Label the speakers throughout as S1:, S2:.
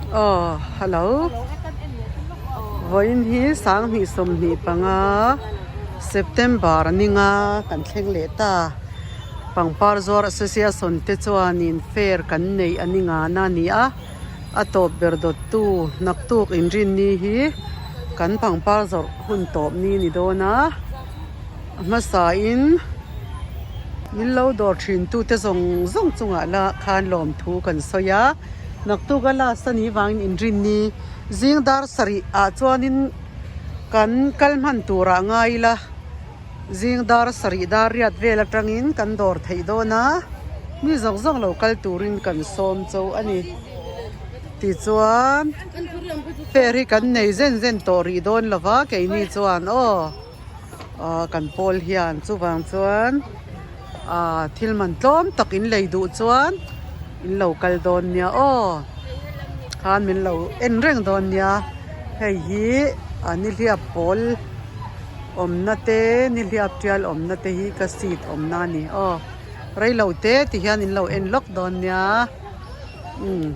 S1: Aw hello vawiin hi sanghnih 25 September a ninga kan thleng leh ta pangpar zuar association te chuanin fair kan neih a ni ngana a ni a a tawp ber dawttu naktuk inrinni hi kan pangpar zawrh hun tawp ni a ni dawn a. A hmasain min lo dawr thin tute zawng zawng chungah la khan lawmthu kan sawi a, naktuk a last a nih vangin inrinni zing dar sarih ah chuanin kan kal hman turah ngai ila zing dar sarih dar riat vel atangin kan dawr theih dawn a, mi zawng zawng lo kal turin kan sawm cho a ni. Tichuan fair hi kan nei zen zen tawh rih dawn lova keini chuan aw. Ahh kan pawl hian chuvang chuan ahh thil man tlawm tak in lei duh chuan in lo kal dawn nia aw khan min lo en reng dawn nia hei hi a nihliap pawl awmna te nihliap tial awmna te hi ka seat awmna a ni aw reilo te ti hian in lo en lawk dawn nia umm.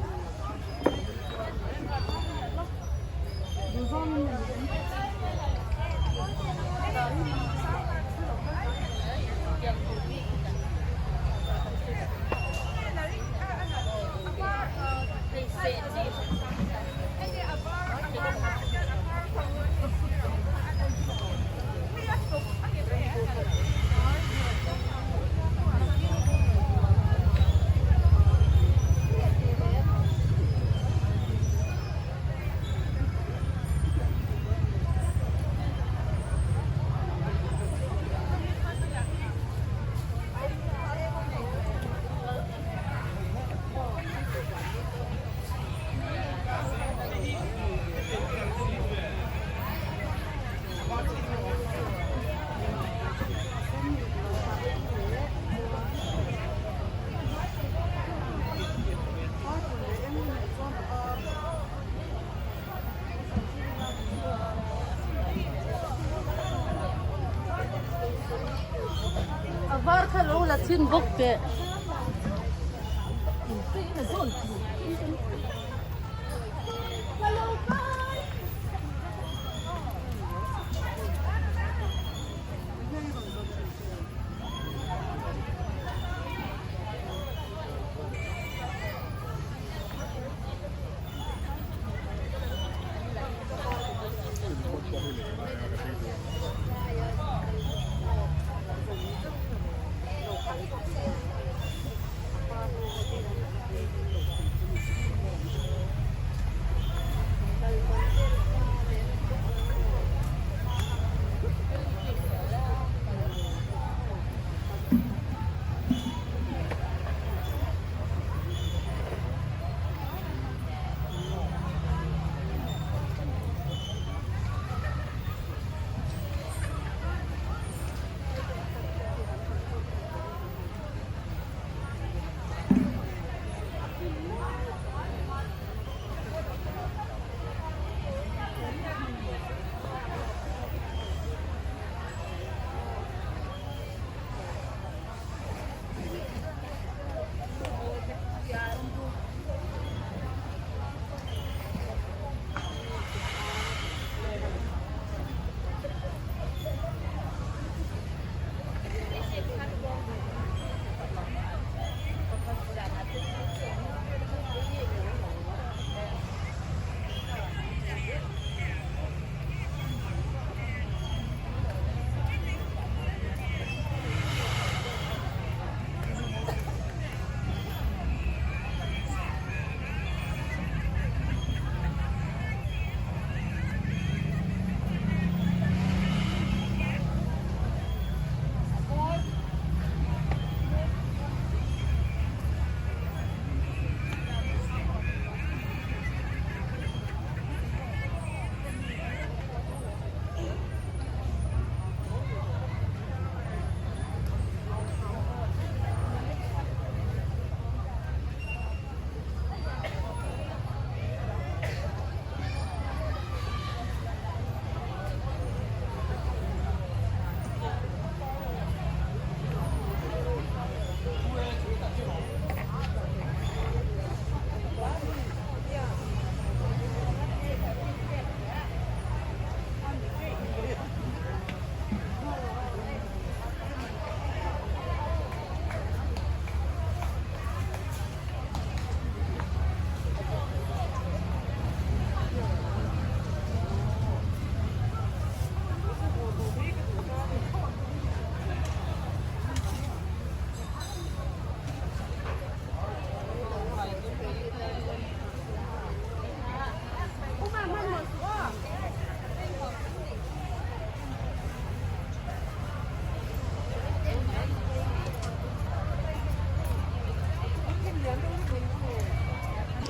S2: A var kha lo la chhin bawk teh.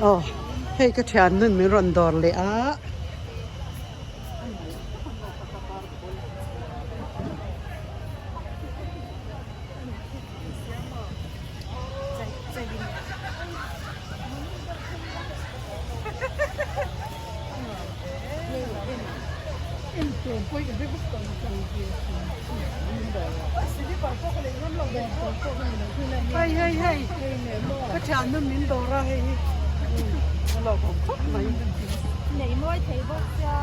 S1: Aw hei ka thian nun min rawn dawr leh a. Hei hei hei ka thiannu min dawr a hei hi a lawmawm khawp mai.
S2: Nei mawi thei bawk sia.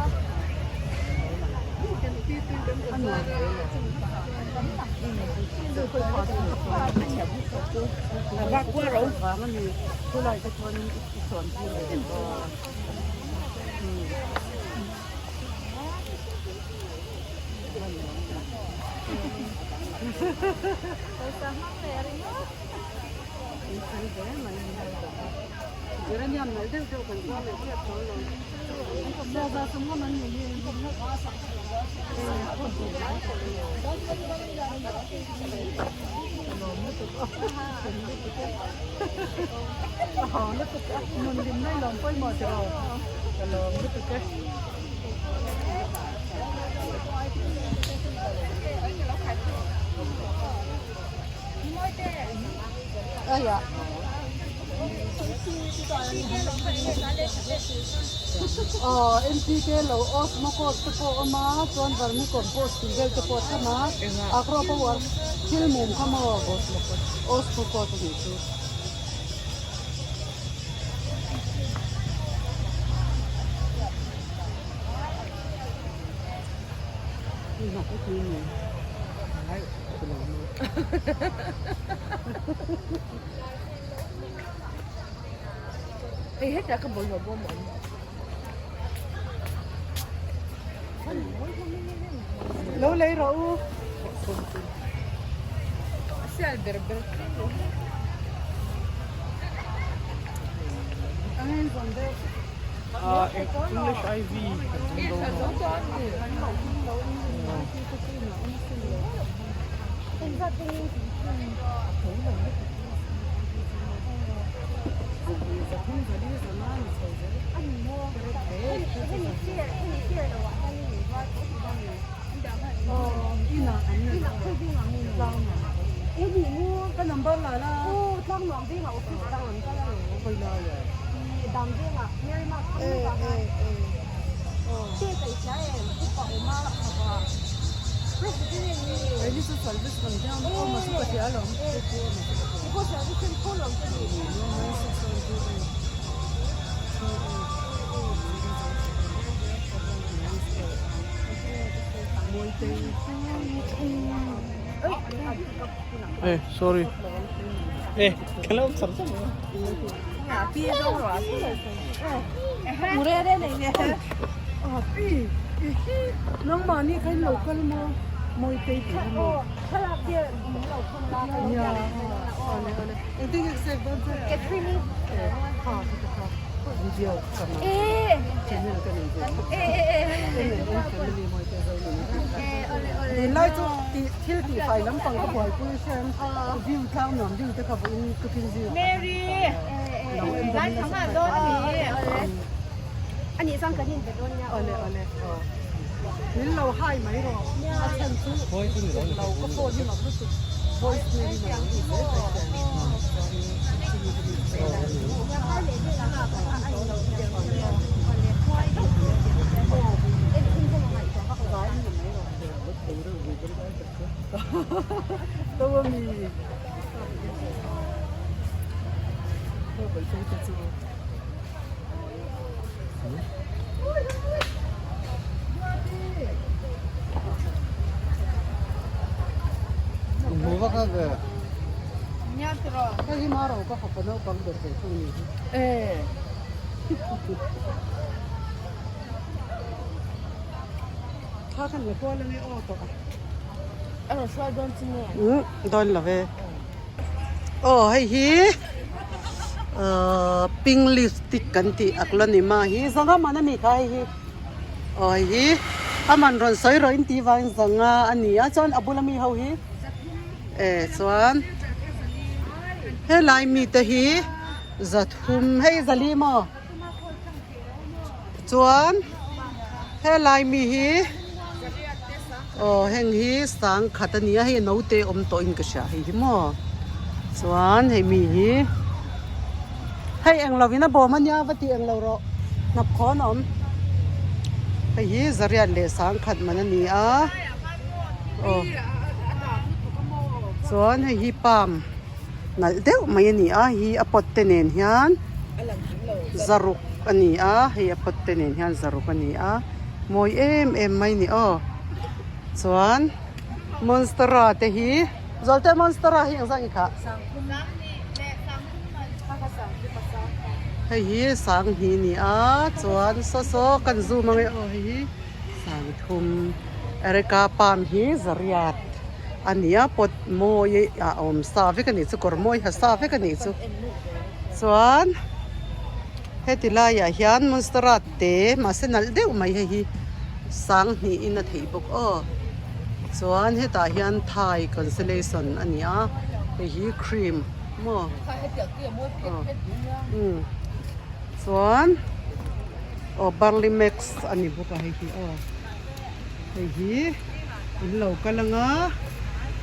S1: Aw NPK lo osmocote te pawh a awm a chuan vermicompost tih vel te pawh a tham a agro power thil mum kha maw osmocote a nih chu.
S2: Hei hetah ka bawlhhlawh bawm a awm.
S1: Lo lei rawh u.
S2: A sial ber ber
S3: English IV kan tum Eh sorry eh kalau sar sar
S1: Nangmahni kha in lo kal maw Mawitei tih kha maw Nia awle awle engtin nge ka save dawn che kha kha kha video ka ma channel ka nei ve khawp a family Mawitei zo ni tih kha tunlai chu tih thil tih fai lampang ka buaipui hrem view tlang nuam view te kha vawiin tukin zing Awle awle aw min lo hai mai rawh a chhan chu lo ka phone hi mak lutuk voice mail in a lo lut zel mai sia chuan to ami. Hei hi Maro ka fapa naupang ber ve thung ni hi. Thla khan la kual ange aw tawh a.
S2: A rawn hruai dawn chu nge?
S1: Umm dawn lo ve. Aw hei hi ahh pink lipstick kan tih aglonema hi zanga man a ni kha hei hi aw hei hi a man rawn sawi rawh in tih vangin zanga a ni a chuan a bula mi ho hi eh chuan helai mite hi. Zathum hei zali maw chuan helai mi hi aw heng hi sangkhat a ni a hei naute awm tawh in ka hria hei hi maw chuan hei mi hi hei englo in a bawm a nia va tih englo rawh hnap khawn a awm hei hi zariat leh sangkhat man a ni a aw chuan hei hi palm. Nalh deuh mai a ni a hi a pot te nen hian zaruk a ni a hei a pot te nen hian zaruk a ni a mawi em em mai a ni aw chuan monstera te hi zawlte monstera hi engzah nge khah hei hi sanghnih a ni a chuan saw saw kan zoom ang e aw hei hi sangthum ereka palm hi zariat. A nia pot mawi a awm sa vek a nih chu kawr mawi ha sa vek a nih chu chuan heti laiah hian monstera te mahse nalh deuh mai hei hi sang hnihin a theih bawk aw chuan hetah hian thai consolation a ni a hei hi cream maw aw umm chuan aw barley max a ni bawk a hei hi aw. Hei hi in lo kal anga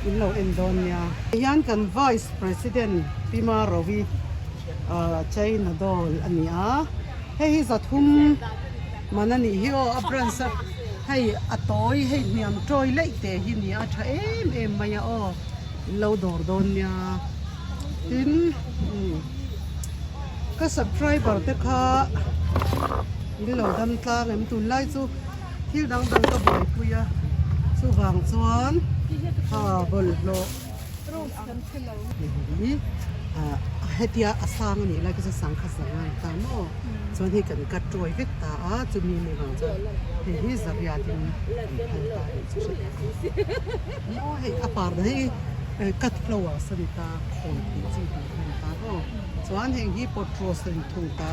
S1: in lo en dawn nia. Hei hian kan Vice President Pi Marovi ah China doll a ni a, hei hi zathum man a nih hi aw a branch a hei a tawi hei hniam tawi laih te hi a ni a tha em em mai a aw in lo dawr dawn nia tin umm ka subscriber te kha in lo dam tlang em tunlai chu. Thil dang dang ka buaipui a, chuvang chuan ha bawlhhlawh hi hetia a sang a nih lai kha chuan sangkhat zanga a ni ta maw chuan hei kan cut tawi vek ta a chumi mi vang chuan hei hi zariat in kan phal ta a nih chu hre ta maw hei a par dan hi cut flowers a ni ta khawi tih chi tur kha a ni ta maw chuan heng hi pot rose a ni thung ta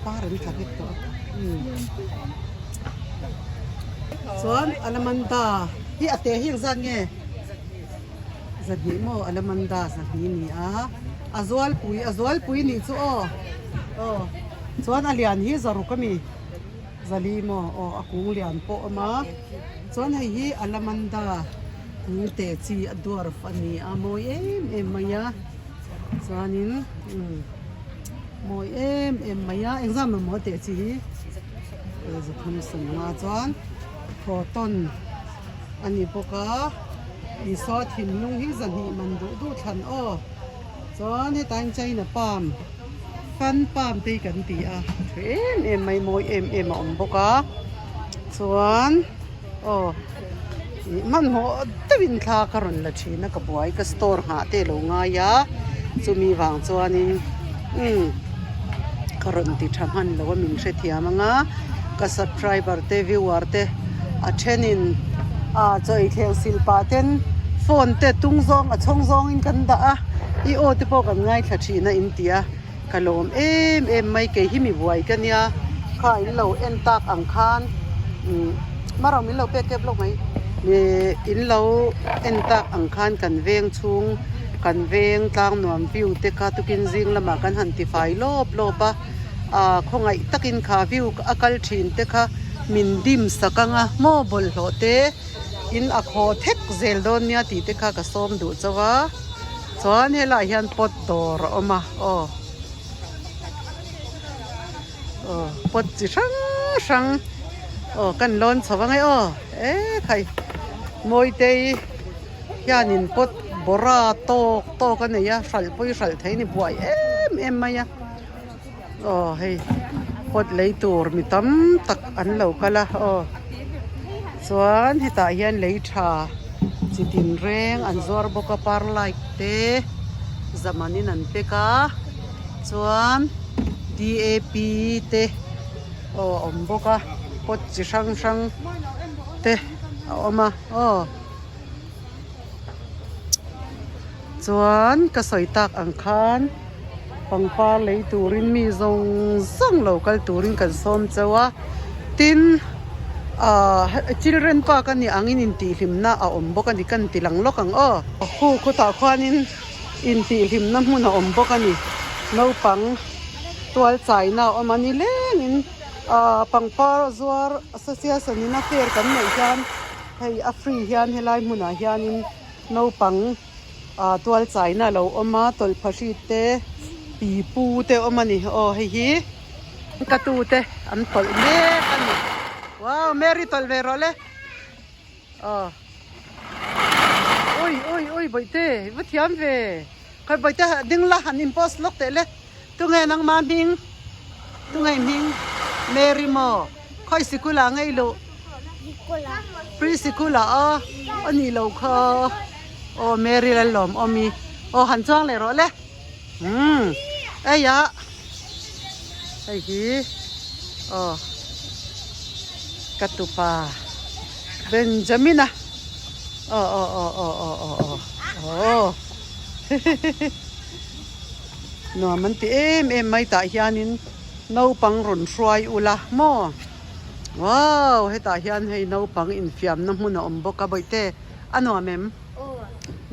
S1: par an tla vek tawh a. Chuan alamanda hi a te hi engzat nge zahnih maw alamanda zahnih a ni a a zualpui a zualpui nih chu aw aw chuan a lian hi zaruk a mi zali maw aw a kung lian pawh a awm a chuan hei hi alamanda kung te chi a dwarf a ni a mawi em em mai a chuanin umm. Mawi em em mai a engzam mamawh teh chi hi zathum sawmnga chuan proton a ni bawk a Isua thinlung hi zahnih man duh duh thlan aw chuan hetah hian china palm fan palm te hi kan ti a tha em em mai mawi em em a awm bawk a chuan aw ih hmanhmawh deuhin thla ka rawn la thin a ka buai ka store nghah te lo ngai a chumi vang chuanin umm ka rawn ti tha hman lo a min hrethiam ang a ka subscriber te viewer te a thenin ah chaw ei thleng sil pah ten phone te tung zawng a chhawng zawngin kan dah a i aw te pawh kan ngaithla thin a in ti a ka lawm em em mai kei hi mi buai ka nia kha in lo en tak ang khan umm marawh min lo pek tep lawk mai ih in lo en tak ang khan kan veng chhung kan veng tlang nuam view te kha tukin zing lamah kan han ti fai lawp lawp a ah khawngaih takin kha view a kal thin te kha min dim sak ang a maw bawlhhlawh te in a khaw thek zel dawn nia tih te kha ka sawm duh chauh a. Chuan helaiah hian pot dawr a awm a aw aw pot chi hrang hrang aw kan lawn chho ang e aw e khai mawitei hianin pot bawra tawk tawk a nei a hralh pawh hi hralh thei a ni buai em em mai a aw hei pot lei tur mi tam tak an lo kal a aw chuan hetah hian lei tha chi tin reng an zuar bawk a perlite te zaman in an pack a chuan D A P te aw a awm bawk a pot chi hrang hrang te a awm a aw. Chuan ka sawi tak ang khan pangpar lei turin mi zawng zawng lo kal turin kan sawm chauh a tin ahh children park a nih angin intihhlimna a awm bawk a ni kan ti lang lawk ang aw. Khu khawtah khuanin intihhlimna hmun a awm bawk a ni naupang. Tual chaina a awm a ni lengin ah pangpar zuar association in a fair kan neih hian hei a free hian helai hmunah hianin naupang ah tual chaina a lo awm a tawlhpahrit te pipu te a awm a ni aw hei hi ka tu te an tawlh mek a ni wow Mary tawlh ve rawh le aw ui ui ui bawihte i va thiam ve khawi bawihte ding la han in post lawk teh le. Tunge nangmah hming? Tunge i hming? Mary maw? Khawi sikul ah ngei luh? Pre sikul ah aw a nih loh kha aw Mary la lawm awm i aw han chuang leh rawh le umm ei ah hei hi aw ka tupa Benjamin a aw aw aw aw aw aw aw hehehe. Nuam an ti em em mai tah hianin naupang rawn hruai ula maw wow hetah hian hei naupang infiamna hmun a awm bawk a bawihte a nuam em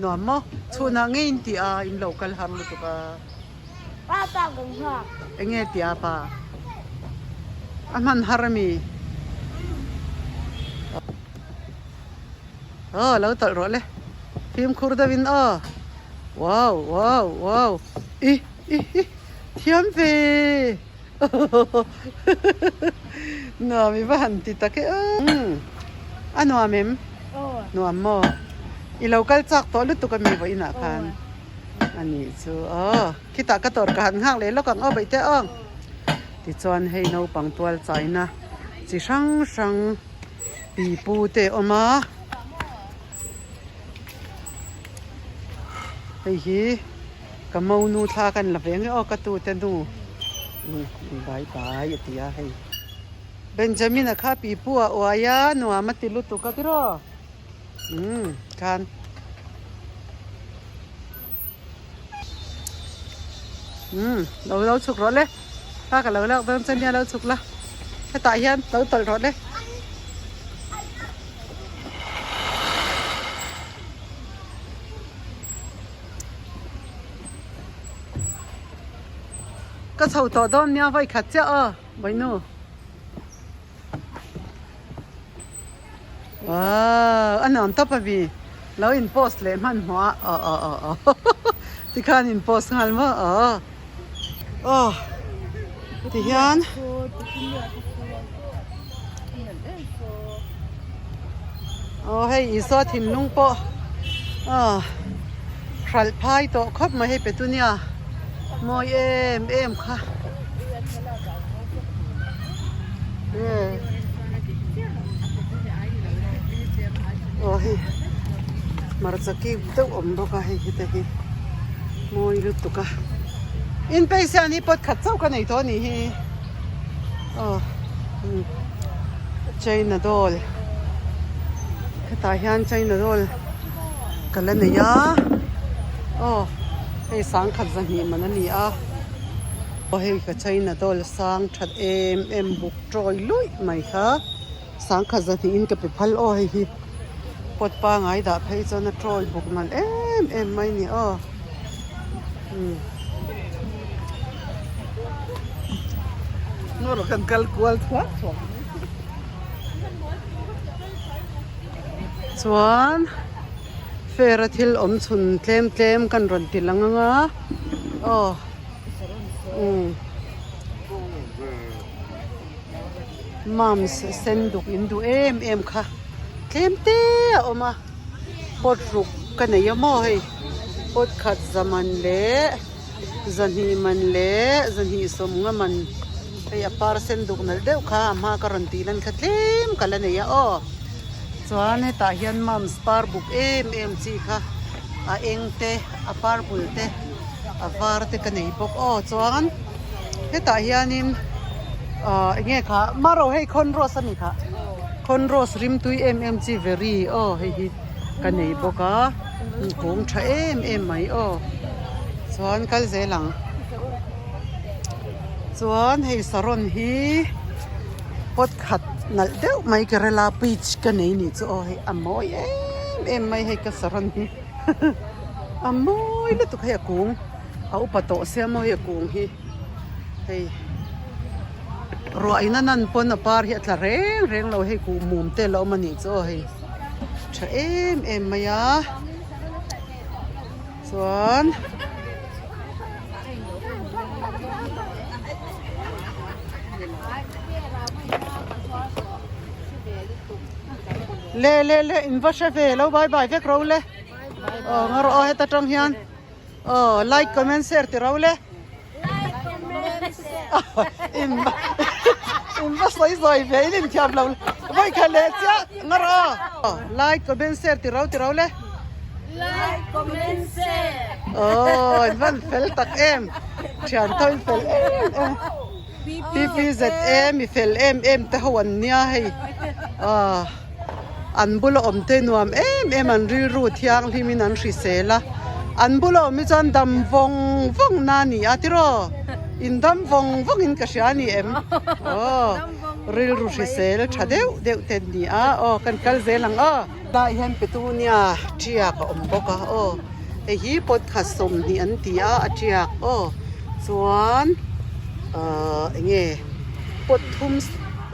S1: nuam maw chhunah ngei in tih a in lo kal har lutuk a eng nge tih a pa a hman har ami aw lo tawlh rawh le fimkhur deuhin aw. Wow wow wow i i i thiam ve nuam i va han ti tak e umm a nuam em nuam maw i lo kal chak tawh lutuk ami vawiin ah khan a nih chu aw khitah ka tawrh ka han nghak leh lawk ang aw baihte aw tichuan hei naupang tual chaina chi hrang hrang pipu te a awm a. Hei hi ka monu thla kan la ve nge aw ka tute nu bai bai a ti a hei Benjamin a kha pipu a uai a nuam a ti lutuk a tiraw umm khan umm lo lo chhuk rawh le kha ka lo lak dawn che nia lo chhuk la hetah hian lo tawlh rawh le. Ka chho tawh dawn nia vawi khat chiah aw vawi nu. Wow a nuam tawp a mi lo in post leh hmanhmawh a aw aw aw aw tikhan in post nghal maw aw aw tihian. Aw hei Isua thinlung pawh aw hralh phai tawh khawp mai hei petunia mawi em em kha aw hei hmarcha ki deuh awm bawk a hei heta hi mawi lutuk a inpeisian hi pot khat chauh ka nei tawh a nih hi. Aw china doll hetah hian china doll ka la nei a aw hei sangkhat zahnih man a ni a aw hei ka china doll sang that em em buk tawi luih mai kha sangkhat zahnih in ka pe phal aw hei hi pot pangai dah phei chuan a tawi buk nalh em em mai a ni aw. Kan kal kual thuak thuak chuan fair a thil awm chhun tlem tlem kan rawn ti lang ang a aw umm mums sen duk in duh em em kha tlem te a awm a pot ruk ka nei a maw hei pot khat za man leh zahnih man leh zahnih sawmnga man hei a par sen duk nalh deuh kha a hma ka rawn tih lan kha tlem ka la nei a aw chuan hetah hian mums par buk em em chi kha a eng te a purple te a var te ka nei bawk aw chuan hetah hianin ah eng nge kha maro hei khawn rose a ni kha khawn rose rimtui em em chi very aw hei hi ka nei bawk a kawng tha em em mai aw chuan kal zel ang chuan hei saron hi pot khat nalh deuh mai kerala peach ka nei nih chu aw hei a mawi em em mai hei ka saron hi a mawi lutuk hei a kung a upa tawh sia maw hei a kung hi. Hei ruah in a nan pawn a par hi a tla reng reng lo hei kuh mum te la awm a nih chu aw hei tha em em mai a chuan le le le in va hre ve lo bye bye vek ro le aw nga rawh aw heta tang hian aw like comment share ti ro le. In in va sawi sawi ve in inthiam lo vawi khat leh chiah nga rawh aw like comment share ti ro ti ro le
S2: Like comment share
S1: aw in van fel tak em thian tho in fel em em PPZA mi fel em em te ho an nia hei ah an bula awm te nuam em em an rilru thianghlim in an hrisel a an bula awm hi chuan dam vawng vawng na a ni a tiraw in dam vawng vawng in ka hria a ni em aw rilru hrisel tha deuh deuh te an ni a aw kan kal zel ang aw tlaiah hian petunia tiak a awm bawk a aw hei hi pot khat 20 an ti a a tiak aw chuan ahh eng nge pot thum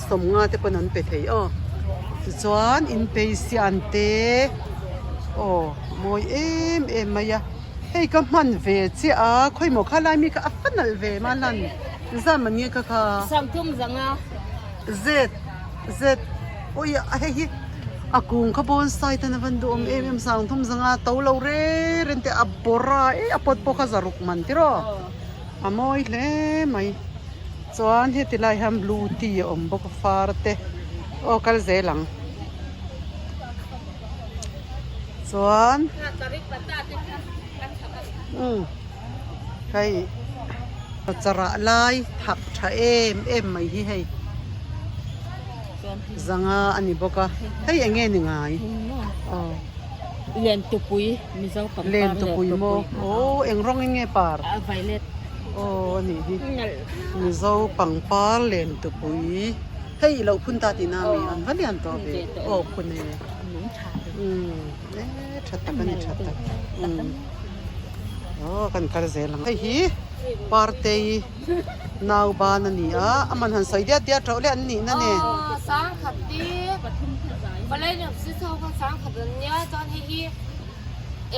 S1: 50 te pawn an pe thei aw tichuan inpeisian te aw mawi em em mai a hei ka hman ve chiah a khawimaw kha lai mi kha a fa nalh ve ma lan zam an nge kha kha z z awi a hei hi a kung kha bonsai ten a van duhawm em em sang thum zanga to lo reng reng te a bawrh a eh a pawt pawh kha zaruk man tiraw a mawi hle mai chuan heti lai hian blue tea a awm bawk a far te aw kal zel ang chuan umm hei charah lai thak tha em em mai hi hei. Zanga a ni bawk a, hei eng nge ni ngai? Aw.
S2: Lentupui, Mizo pangpar
S1: Lentupui maw? Aw, eng rawng in nge par?
S2: A violet.
S1: Aw, a nih hi. Mizo pangpar lentupui. Hei i lo phun ta tihna a mi? An va lian tawh ve. Aw, phun e. Umm, e tha tak a ni, tha tak. Umm. Aw, kan kal zel ang. Hei hi Partei. Nau ban a ni a, a man han sawi diat diat rauh le an nihna nen.
S2: Aw sangkhat te Palai si saw kha sangkhat an nia chuan hei hi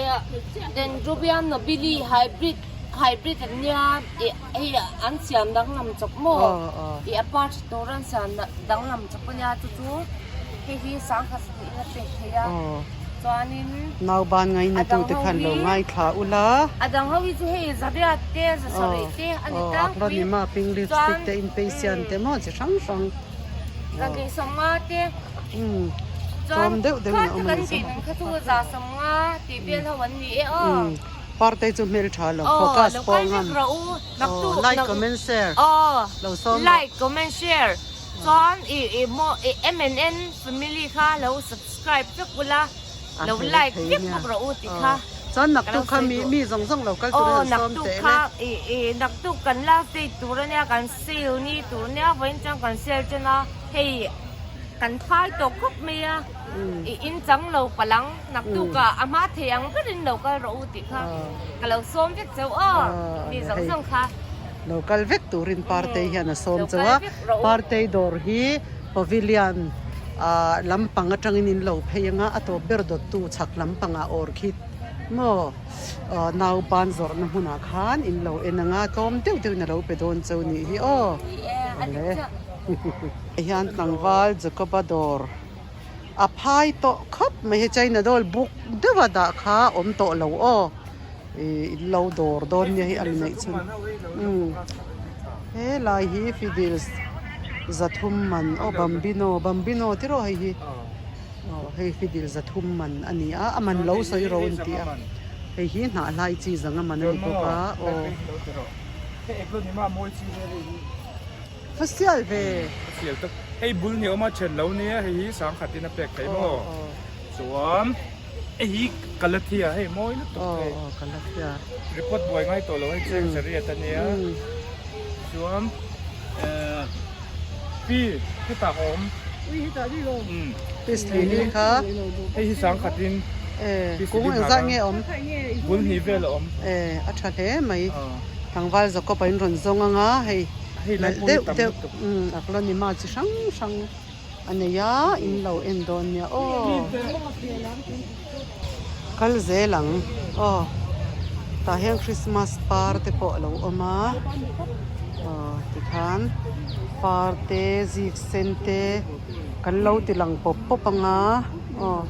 S2: eh Dendrobium nobile hybrid hybrid an nia eh hei an siam danglam chawp maw ih a par tha tur an siam danglam chawp a nia chu chu hei hi sangkhat in a pek thei a chuanin
S1: Nau ban ngaina tu te khan lo ngaithla ula.
S2: A dang ho hi chu hei zariat te zasarih te a ni tlangpui.
S1: Acronima pink lipstick te inpasian te maw chi hrang hrang.
S2: Zahnih sawmnga te.
S1: Tlawm deuh deuh in a awm a ni
S2: chu. Kha chu za sawmnga tih vel ho an ni e aw.
S1: Parte chu hmeltha lo focus pawh ngam. Like comment share. Lo sawm rawh.
S2: Like comment share. Chuan i i maw i MNN family kha lo subscribe vek ula lo like vek bawk rawh u tih kha
S1: Chuan naktuk kha mi mi zawng zawng lo kal turin an sawm teh le.
S2: Aw naktuk kha i i naktuk kan last day tur ania kan sale ni tur ania vawiin chuan kan sale chen a hei kan phai tawh khawp mai a i in chang lo palang naktuk ah a hma thei ang berin lo kal rawh u tih kha ka lo sawm vek chauh aw mi zawng zawng kha.
S1: Lo kal vek turin Partei hian a sawm chauh a, Partei dawr hi Pavilion ah lampang atangin in lo phei anga a tawp ber dawttu chhak lampangah orchid maw nau ban zawrhna hmunah khan in lo en anga tlawm deuh deuhin a lo pe dawn chauh nih hi aw. Awle hian tlangval Jacoba dawr a phai tawh khawp mai hi China doll buk deuha dah kha awm tawh lo aw. Ih in lo dawr dawn nia hi a ni neih chhun umm he lai hi fiddles zathum man aw bambino bambino ti rawh hei hi aw hei fiddle zathum man a ni a a man lo sawi ro an ti a hei hi hnah hlai chi zanga man a ni bawk a aw fasial ve
S3: hei bul ni awm a then lo nia hei hi sangkhat in a pek thei maw chuan. Hei hi Kalathia hei mawi lutuk hei.
S1: Aw Kalathia.
S3: Report buai ngai tawh lo hei cheng chariat a nia. Chuan eh pi hetah a awm.
S1: Peace lily kha.
S3: Hei hi sangkhatin.
S1: Eh kung engzat nge awm?
S3: Bul hnih vel a awm.
S1: Eh a tha hle mai. Tlangval Jacob-a in rawn zawng anga hei.
S3: Hei lai
S1: Nalh
S3: pawh hi
S1: deuh
S3: tam
S1: deuh
S3: lutuk.
S1: Umm Aglaonema chi hrang hrang a nei a in lo en dawn nia aw. Kal zel ang aw tah hian Christmas par te pawh a lo awm a aw tikhan par te zik sen te kan lo ti lang pawp pawp ang a aw.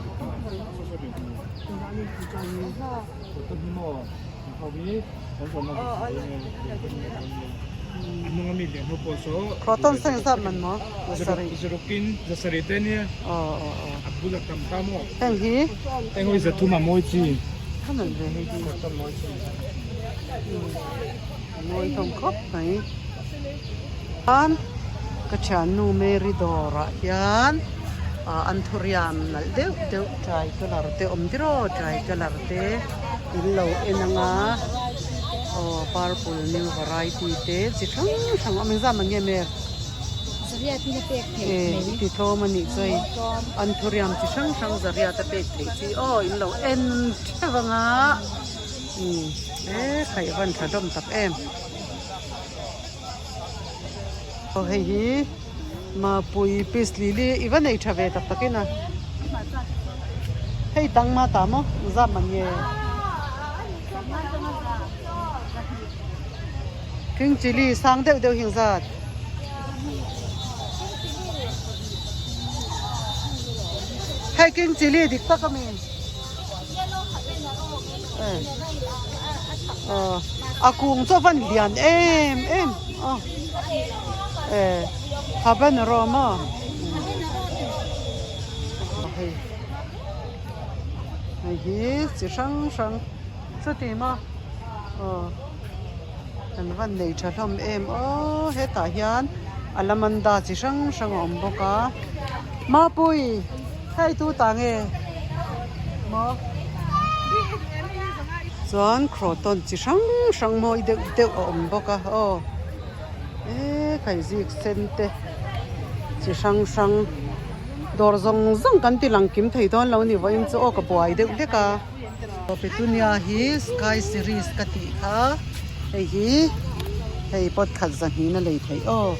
S1: Croton sen zat man maw zasarih aw aw aw heng hi a man ve hei hi a mawi hlawm khawp mai chuan ka thiannu Mary dawr ah hian ah anthuriam nalh deuh deuh trai colour te awm diraw trai colour te in lo en anga aw purple new variety te chi hrang hrang a awm engzat man nge Mary e ti tlawm a nih chu hei anthuriam chi hrang hrang zariat a pek theih chi aw in lo en theuh anga umm e khaih van tha dawm tak em. Aw hei hi Mapui peace lily i va nei tha ve tak tak in a hei tang ma ta maw zam ang nge king chilli sang deuh deuh hi ang zat hei king chilli dik tak a mi. A kung chu a van lian em em a eh habanero maw hei hei hi chi hrang hrang chuti maw aw kan van nei tha hlawm em aw hetah hian alamanda chi hrang hrang a awm bawk a mapui. Hei tu ta nge maw chuan croton chi hrang hrang mawi deuh deuh a awm bawk a aw e khaizik sen te chi hrang hrang dawr zawng zawng kan ti lang kim thei dawn lo ni vawiin chu aw ka buai deuh hlek a petunia hi sky series ka tih kha hei hi hei pot khat zahnih na lei theih aw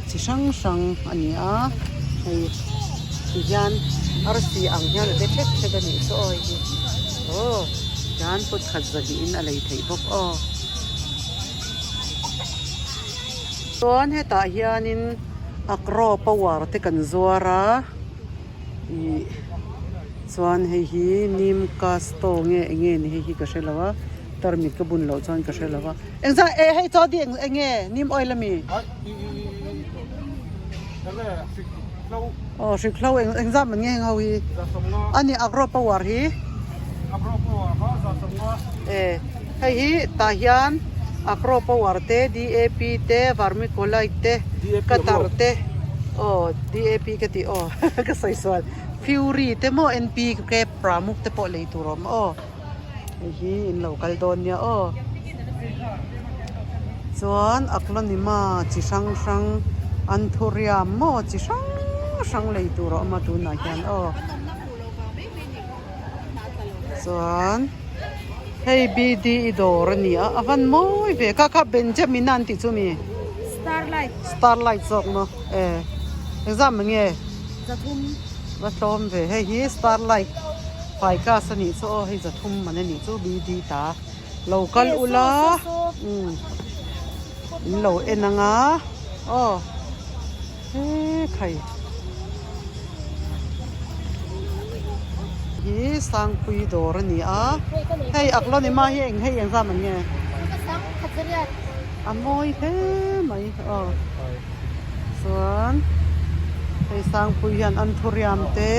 S1: chi hrang hrang a ni a hei ti hian arsi ang hian a de ṭhet ṭhet a nih chu aw hei hi aw tihian pot khat zahnih in a lei theih bawk aw chuan hetah hianin agro power te kan zuar a ih chuan hei hi nim casto nge eng nge ni hei hi ka hre lo a tarmit ka bun loh chuan ka hre lo a engzah eh hei chaw di eng nge nim oil ami aw hrik hlo eng engzah man nge heng ho hi ani agro power hi eh hei hi tah hian agro power te D_A_P te vermiculite te cutter te aw D_A_P ka tih aw ka sawi sual fury te maw N_P_K pramuk te pawh lei tur a awm aw. Hei hi in lo kal dawn nia aw. Chuan Aklonima chi hrang hrang Anthurium maw chi hrang hrang lei tur a awm a tunah hian aw. Chuan hei B_D i dawr a ni a a van mawi ve kha kha Benjamin an tih chu mi?
S2: Starlight.
S1: Starlight zawk maw e engzam nge?
S2: Zathum.
S1: Va tlawm ve hei hi Starlight. Fai class a nih chu aw hei zathum man a nih chu BD ta lo kal ula umm in lo en anga aw he khai hi sangpui dawr a ni a hei aklonima hi eng hei engzam an nge a mawi hle mai aw chuan hei sangpui hian anthuriam te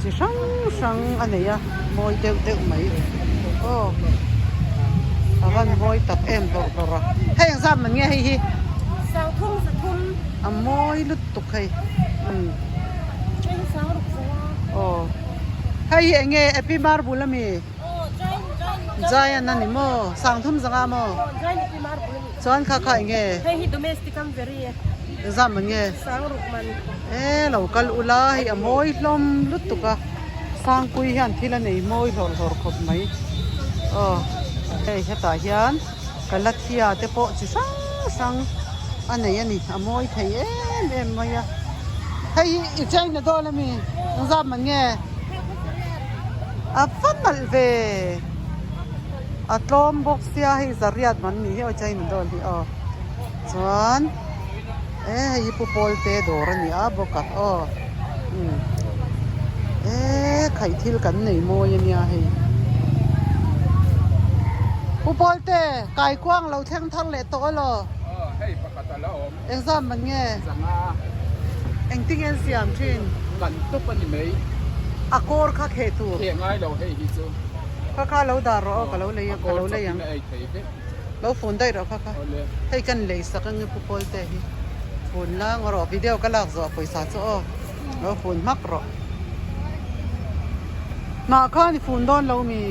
S1: chi hrang hrang a nei a mawi deuh deuh mai aw a van mawi tak em hlawrh hlawrh a hei eng zat man nge hei hi
S2: sangthum zathum
S1: a mawi lutuk hei umm aw hei hi eng nge epi marble ami. Giant a ni maw? Sangthum zanga maw? Chuan kha kha eng nge?
S2: Hei hi domestic am veri e.
S1: Exam ang nge?
S2: Sangruk man.
S1: E lo kal ula hei a mawi hlawm lutuk a. Sangpui hian thil a nei mawi hlawr hlawr khawp mai. Aw hei hetah hian Kalathia te pawh chi hrang hrang. a nei a ni a mawi thei em em mai a hei hi i china dawn ami engzat man nge a va nalh ve a tlawm bawk sia hei zariat man ni hi aw china dawn hi aw chuan e hei hi pu pawl te dawr a ni a bawk a aw umm e khaih thil kan nei mawi a nia hei pu pawl te kaikuang lo thleng thar leh tawh elaw.
S3: Hei pakhat a la awm.
S1: Engzam man nge?
S3: Zanga.
S1: Engtin nge an siam thin?
S3: Kan tawp a ni mai.
S1: A kawr kha kheh tur.
S3: Kheh ngai lo hei hi chu.
S1: Kha kha lo dah rawh aw ka lo lei ang ka lo lei ang.
S3: A kawr chawp in a ei thei vek.
S1: Lo fun daih rawh kha kha.
S3: Awle.
S1: Hei kan lei sak ang pu pawl te hi. Fun la ngaw rawh video ka lak zawh pawisa chu aw. Lo fun hmak rawh. Hnah khan i fun dawn lo mi?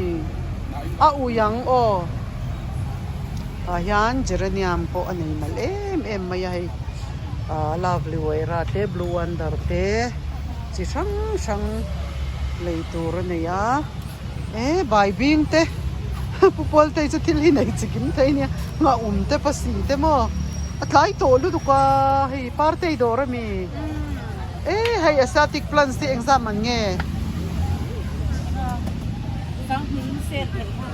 S1: A ui ang aw. Tah hian geranium pawh a nei nalh em em mai a hei ah lovely wera te blue wonder te chi hrang hrang lei tur a nei a eh baibing te pu pawl te hi chu thil hi nei chi kim thei a nia nghahum te pasi te maw a tlai tawh lutuk a hei partei dawr a mi eh hei aesthetic plants te engzah man nge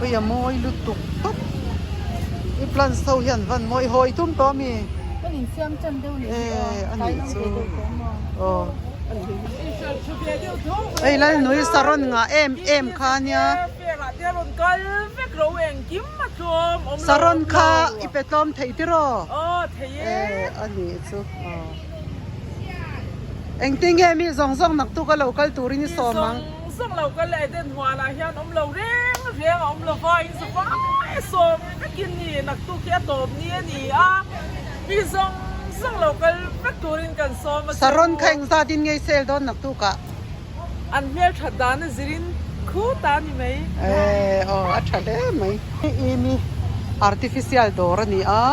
S1: hei a mawi lutuk tawp i plants ho hian van mawi hawi tum tawh ami eh a nih chu aw hei lalnui saron ngah em em kha ania saron kha i pe tlawm thei tiraw eh a nih chu aw. Engtin nge mi zawng zawng nak tuk a lo kal turin i sawm ang?
S4: Mi zawng zawng lo kal leh den huanah hian awm lo reng reng a awm lo va, in zavai sawm vekin ni nak tuk hi a tawp ni a ni a, mi zawng zawng lo kal vek turin kan sawm a chu.
S1: Saron kha engzat in ngei sel dawn nak tukah?
S4: An hmelthat dan a zirin khut a ni mai.
S1: Eh aw a tha hle mai. Hei mi artificial dawr a ni a,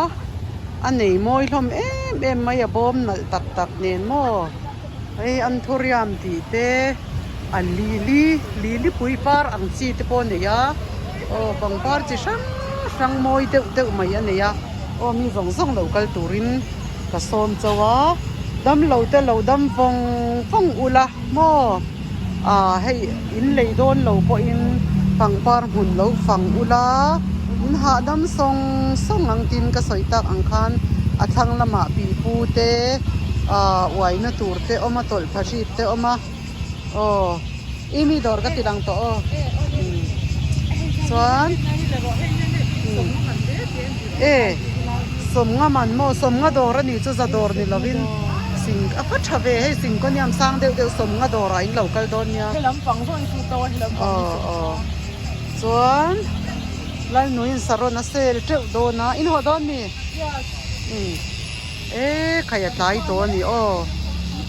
S1: a nei mawi hlawm em em mai a bawm nalh tak tak nen maw hei anthurium tih te a lili lili pui par ang chi te pawh a nei a aw pangpar chi hrang hrang mawi deuh deuh mai a nei a aw mi zawng zawng lo kal turin. Ka sawm chauh a, damlo te lo dam vawng vawng ula maw? Aaa hei in lei dawn lo pawhin pangpar hmun lo fang ula, in hahdam sawng sawng ang tin ka sawi tak ang khan a thlang lamah pipu te aaa uaina tur te awm a, tawlh phahrip te awm a, aw i mi dawr ka ti lang tawh aw umm chuan umm e sawmnga man maw sawmnga dawr a nih chu za dawr ni lovin sing a va tha ve hei singkawniam sang deuh deuh sawmnga dawrah in lo kal dawn nia aw aw chuan lalnuiin saron a sel teuh dawn a in haw dawn mi umm e khai a tlai tawh a ni aw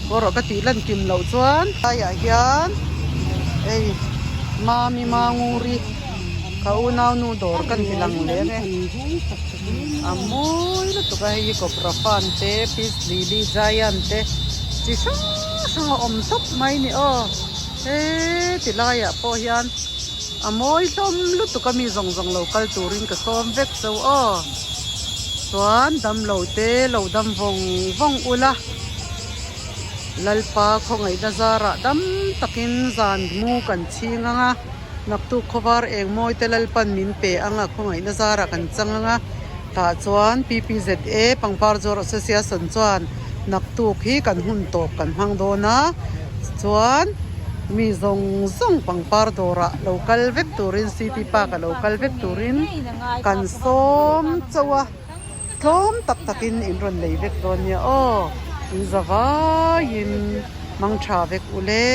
S1: haw rawh ka tih lan kim loh chuan tlaiah hian hei mami manguri. Ka unau nu dawr kan ti lang lem e. A mawi lutuk a hei hi cobra fan te peace lily giant te chi hrang hrang a awm tawp mai ni aw. He ti laiah pawh hian a mawi hlawm lutuk a mi zawng zawng lo kal turin ka sawm vek chauh aw. Chuan damlo te lo dam vawng vawng ula. Lalpa khawngaihna zarah dam takin zan mu kan chhing ang a. Naktuk khawvar eng mawi te Lalpan min pe ang a, khawngaihna zarah kan chang ang a. Tah chuan PPZA Pangpar Zuar Association chuan naktuk hi kan hun tawp kan hmang dawn a, chuan mi zawng zawng pangpar dawrah lo kal vek turin City Park ah lo kal vek turin kan sawm chauh a, tlawm tak takin in rawn lei vek dawn nia aw, in za vaiin hmang tha vek ule.